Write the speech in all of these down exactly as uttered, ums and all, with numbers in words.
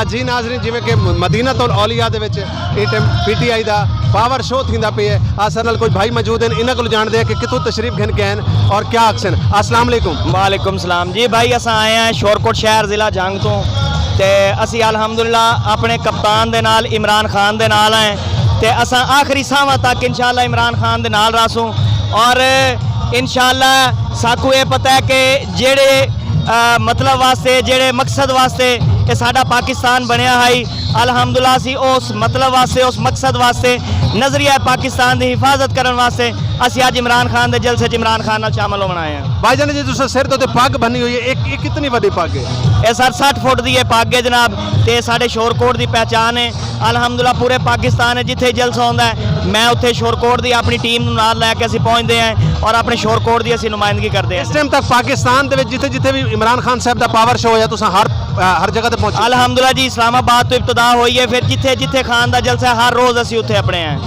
جی ناظرین، جیویں کہ مدینۃ الاولیاء دے وچ ایں ٹائم پی ٹی آئی دا پاور شو تھیندا پئے، اساں نال کچھ بھائی موجود ہیں، انہاں کولوں جانڑدے ہیں کہ کتھوں تشریف گھن کے آئے ہیں اور کیا آکھسن۔ السلام علیکم۔ وعلیکم السلام جی بھائی، اساں آئے ہیں شورکوٹ شہر، ضلع جھنگ توں، تے اسی الحمدللہ اپنے کپتان دے نال، عمران خان دے نال آئے ہیں، تے اساں آخری سانواں تک انشاءاللہ عمران خان دے نال رہسوں۔ اور انشاءاللہ ساکوں اے پتہ ہے کہ جیڑھے آ، مطلب واسطے، جیڑھے مقصد واسطے اے ساڈا پاکستان بنیا ہئی، الحمدللہ اسی اس مطلب واسطے، اس مقصد واسطے، نظریہ پاکستان دی حفاظت کرن واسطے اسی اج عمران خان دے جلسے چ عمران خان نال شامل ہووݨ آئے ہیں۔ بھائی جان، جی تساں سر تے پگ بنی ہوئی ہے، ایک، ایک کتنی وڈی پگ ہے؟ اے سر سٹھ فٹ دی اے پگ ہے جناب، تے ساڈے شورکوٹ دی پہچان ہے۔ الحمدللہ پورے پاکستان وچ جتھے جلسہ ہوندا ہے، میں اتھے شورکوٹ دی اپنی ٹیم نوں نال لے کے اسی پہنچدے ہیں اور اپنے شورکوٹ دی اسی نمائندگی کردے ہیں۔ اس ٹائم تک پاکستان دے وچ جتھے جتھے بھی عمران خان صاحب دا پاور شو ہویا، تساں ہر، ہر جگہ تے پہنچے؟ الحمدللہ جی، اسلام آباد تو ابتدا ہوئی ہے، پھر جتھے جتھے خان دا جلسہ ہے، ہر روز اسی اتھے اپنے ہیں۔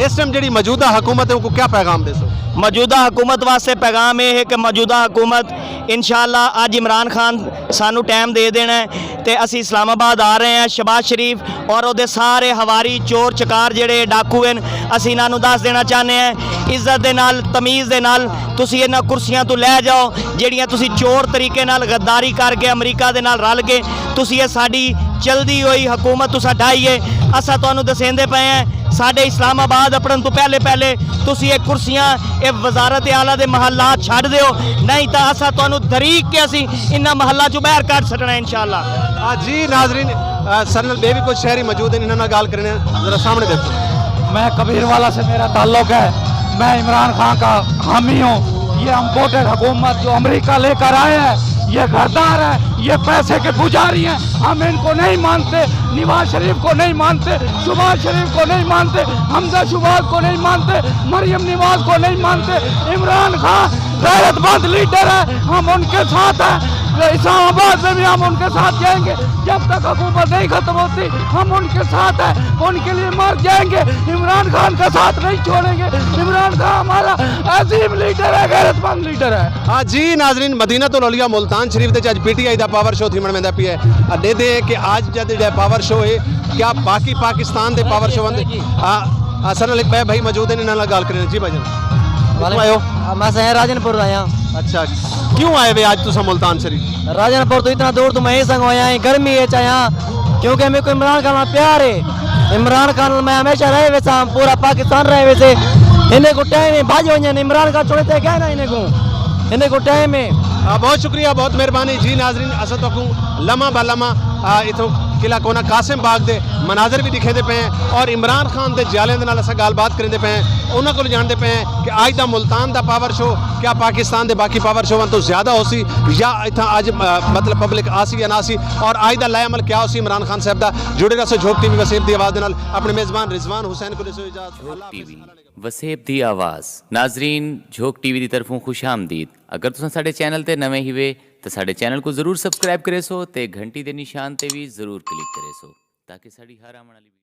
اس ٹائم جڑی موجودہ حکومت ہے، ان کو کیا پیغام دے سو؟ موجودہ حکومت واسطے پیغام یہ ہے کہ موجودہ حکومت انشاءاللہ اج عمران خان سانو ٹائم دے دینا ہے، تے اسی اسلام آباد آ رہے ہیں۔ شہباز شریف اور اودے سارے ہواری، چور چکار، جڑے ڈاکو ہیں، اسی انہاں نوں دس دینا چاہنے ہیں، عزت دے نال، تمیز دے نال تسی انہاں کرسیاں تو لے جاؤ، جڑیاں تسی چور طریقے نال غداری کر کے امریکہ دے نال رل کے تسی یہ ساڈی چلدی ہوئی حکومت تساں ڈھائی ہے۔ اساں تانوں دسیندے پئے ہیں، ساڈے اسلام آباد اپڑن تو پہلے پہلے تسی یہ کرسیاں، یہ وزارت اعلیٰ دے محلات چھڈ دیو، نہیں تاں اساں تانوں دھریک کے اسی انہاں محلات چوں باہر کڈھ سٹنا ہے انشاءاللہ۔ آ، جی ناظرین، آ، ساڈے نال ٻئے وی کجھ شہری موجود ہیں، انہاں نال ڳالھ کریندے ہیں۔ ذرا سامݨے ݙیکھو۔ میں کبیر والا سے میرا تعلق ہے، میں عمران خان کا حامی ہوں۔ یہ امپورٹڈ حکومت جو امریکہ لے کر آئے ہیں، یہ غدار ہے، یہ پیسے کے پجاری ہیں۔ ہم ان کو نہیں مانتے، نواز شریف کو نہیں مانتے، شہباز شریف کو نہیں مانتے، حمزہ شہباز کو نہیں مانتے، مریم نواز کو نہیں مانتے۔ عمران خان غیرت مند لیڈر ہے، ہم ان کے ساتھ ہیں۔ اسلام آباد میں بھی ہم ان کے ساتھ جائیں گے، جب تک حکومت نہیں ختم ہوتی ہم ان کے ساتھ ہیں، ان کے لیے مر جائیں گے۔ عمران خان کا ساتھ نہیں چھوڑیں گے۔ عمران خان ہمارا عظیم لیڈر ہے، غیرت مند لیڈر ہے۔ ہاں جی ناظرین، مدینۃ الاولیاء ملتان شریف دے وچ اج پی ٹی آئی دا پاور شو تھیوݨ ویندا پیا ہے۔ اݙے دے کہ اج جد جیڑھا پاور شو ہے، کیا باقی پاکستان دے پاور شو ہوندے؟ آ، اساݙے نال ہک ٻئے بھائی موجود ہیں، انہاں نال ڳالھ کریندے۔ جی بھائی جان، کتھوں آئے ہو؟ میں سائیں راجن پور آیا۔ اچھا، کیوں آئے وے اج تساں ملتان شریف؟ راجن پور تو اتنا دور تو میں ہی سنگ آیا ہاں، گرمی ہے چاہیا، کیونکہ میرے کو عمران خان نال پیار ہے۔ عمران خان نال میں ہمیشہ رہے ویسا، پورا پاکستان رہے ویسے۔ انہیں کو ٹائم ہے، بھاج ونجن، عمران خان چھوڑے تے گئے نا انہیں کو۔ انہیں کو ٹائم ہے۔ آ، بہت شکریہ، بہت مہربانی۔ جی ناظرین، اساں تہاکوں لمحہ با لمحہ، آ، اتھوں قلعہ کونا قاسم باغ دے مناظر بھی ݙکھیندے پئے ہیں اور عمران خان دے جیالیاں دے نال اساں ڳالھ بات کریندے پئے ہیں، انہاں کولوں ڄاݨدے پئے ہیں کہ اڄ دا ملتان دا پاور شو کیا پاکستان دے باقی پاور شوواں توں زیادہ ہوسی یا اتھاں اڄ، آ، مطلب پبلک آسی یا نہ آسی اور اڄ دا لائحہ عمل کیا ہوسی عمران خان صاحب دا۔ جڑے رہسو جھوک ٹی وی وسیب دی آواز دے نال۔ اپݨے میزبان رضوان حسین کوں ݙیسو اجازت۔ اللہ حافظ۔ وسیب دی آواز۔ ناظرین، جھوک ٹی وی دی طرفوں خوش آمدید۔ اگر تساں ساݙے چینل تے نویں ہیوے تاں ساݙے چینل کوں ضرور سبسکرائب کریسو تے گھنٹی دے نشان تے وی ضرور کلک کریسو تاکہ ساݙی ہر آوݨ والی